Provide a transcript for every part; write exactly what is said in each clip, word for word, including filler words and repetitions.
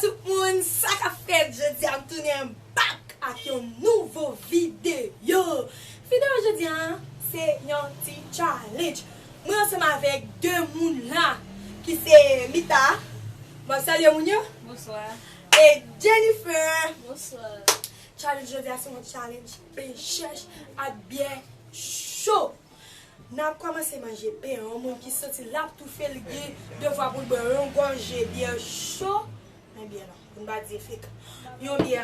Tout moun, sa k ap fèt? Jodi a m tounen back ak yon nouvo videyo. Videyo jodi a se yon ti challenge. Mwen ansanm avèk de moun la ki se Mita. M ap salye moun yo. Bonswa. E Jennifer. Bonswa. Challenge jodi a se yon challenge pen chèch ak byè cho. N ap kòmanse manje pen an, yon moun ki santi l ap toufe, l gen devwa pou l bwè yon gòje byè cho. Men byè non, pou n pa di fek. Yon byè,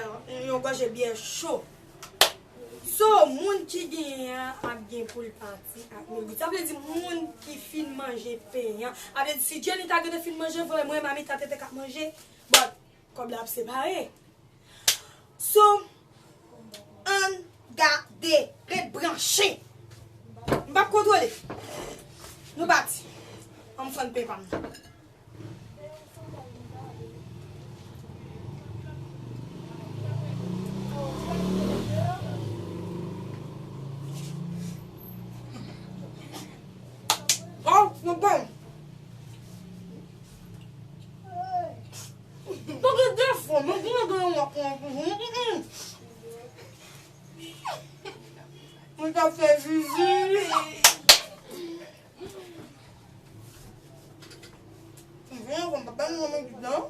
yon gòje byè cho. So, moun ki genyen an ap gen pou l pati ak mil goud. Sa vle di moun ki fin manje pen an. Sa vle di si Jenny ta gentan fin manje, vre, mwen, Mamita te te k ap manje, but kòb la ap separe. So, ann gade, ret branche. M p ap kontwole. Nou pati. Ann fann pen pa m nan. Oh, nou bon. Mwen gen defo, mwen gen yon wap mwen pou mwen. Mwen ta fè zizi. Mwen gen yon papa mwen mwen gidan.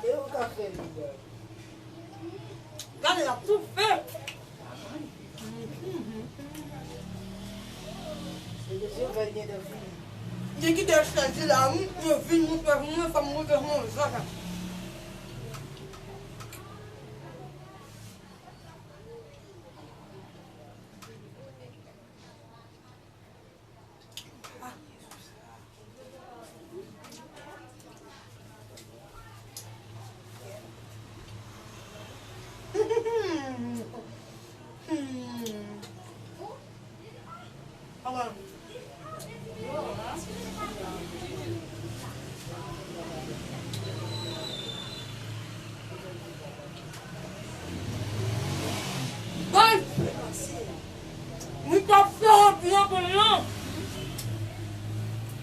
E ou ka fè li. Gade, l ap toufe. Li kite chèz li la, wi. Yo vin moutre pou mwen, fò m moutre pou mwen, sa ka. Guys, mwen t ap fè yon pran pran lan.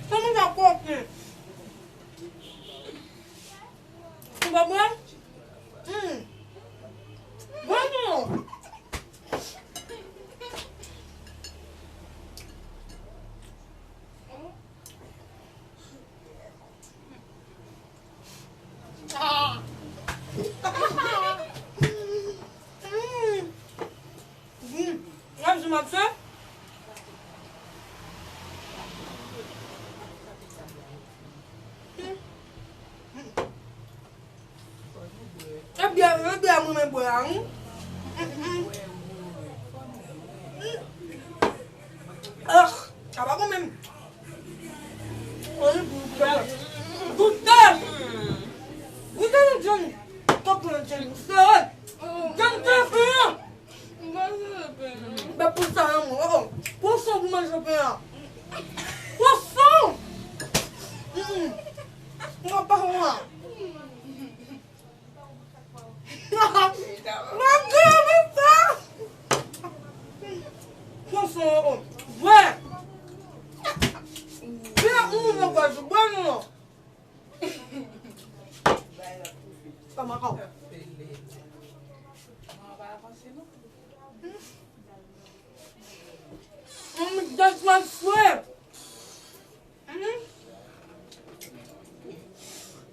Sa mwen t ap koke. Ou pa bwè? Hmm. Bwè non. Ah. Hmm. Hmm. Gad sa m ap fè. Hmm. E byè, e byè mwen renmen bwè a, wi. Ah, sa pa bon menm. Goute! Goute, John! Tanpri, John, goute! John, tanpri! Mwen pa vle pen non. Bèk pou sa, non, mwen. Oh, oh. Pran san pou manje pen an. Pran san! Mm, mm. Mwen pa wè. Mwen pa vle sa. Pran san, oh, oh. Bwè. Bwè, mm, mwen pa vle bwè, non. Kòman kò? Mm, that's my friend. Mm.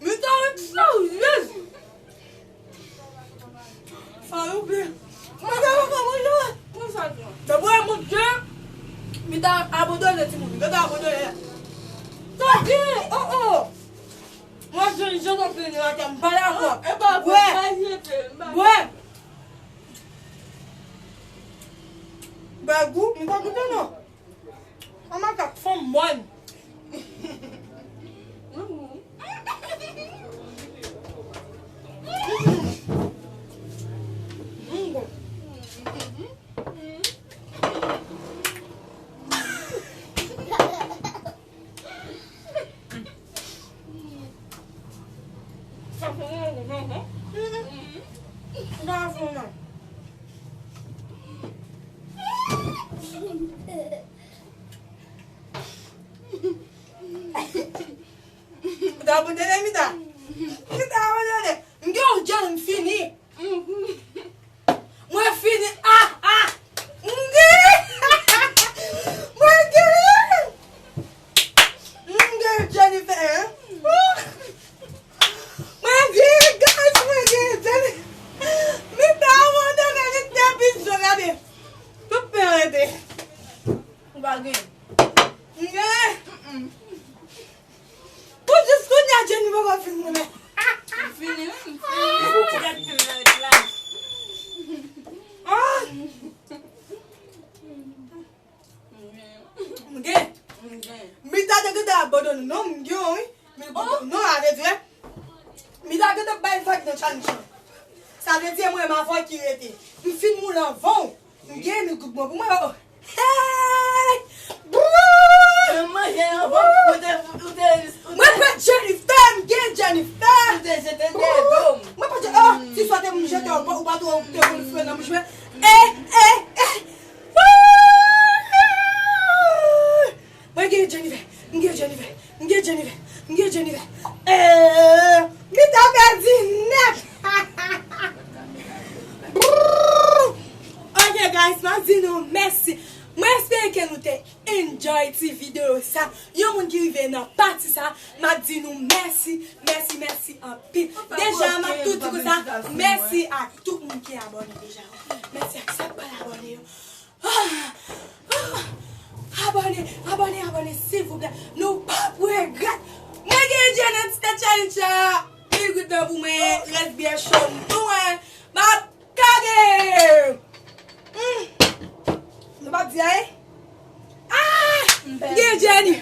Mwen ta ret serye. Sa yo byen. Mwen ta ret serye. Dapre mwen, mwen ta abandone timoun. Mwen ta abandone. Sa byen. Oh, oh. Mwen jwenn jan nan fini atè, m pa dakò. E pa vre, bwè. M pa jete, m pa. Bwè. Bwè gou, m pa goute non. An makak, fanm mòn. Mm. Mm. Mita abandone, Mita. Mita abandone. M gen yon Jenny, m fini. Mwen fini. Ah, ah. M gen. Mwen gen. M gen Jenny fè, hein? Mwen gen, guys, mwen gen Jenny. Mita abandone, li te pi jwe, gade. Tout pen rete. Ou pa gen. M gen. Pou jis kounye a Jenny poko fin moulen. M fini, wi, m fini. Gad pen rete la. Ah! M gen. M gen. Mita te gentan abandone. Non, m gen, wi. Men, non, a vle di, Mita gentan bay vag nan challenge lan. Sa vle di, e mwen, m avè w ki rete. M fin moulen anvan w. M gen mil goud mwen pou mwen, oh. Hey! Brrr! Mwen manje anvan, ou te, ou te, ou te. Mwen pran Jennifer, m gen Jennifer. Ou te jete de do m. Mwen pa, oh, si swa te m jete w, ou pa tou te konn fre nan bouch mwen. Eh, eh, eh. Mwen gen Jennifer, m gen Jennifer, m gen Jennifer, m gen Jennifer. Eh, Mita pèdi nèt. Ok, guys, m ap di nou mèsi. Mwen espere ke nou te enjoy ti videyo sa. Yon moun ki rive nan pati sa, m ap di nou mèsi, mèsi, mèsi anpil. Deja, m ap tou di konsa, mèsi ak tout moun ki abòne deja. Mèsi ak sa k pral abòne yo. Ah! Ah! Abòne, abòne, abòne, silvouplè. Nou p ap regrèt. Mwen gen Jenny nan ti tèt challenge la. Mil goud nan pou mwen, rès byè cho m. Pou mwen, m ap kage. Hmm. Nou p ap di anyen? Ah! M gen Jenny.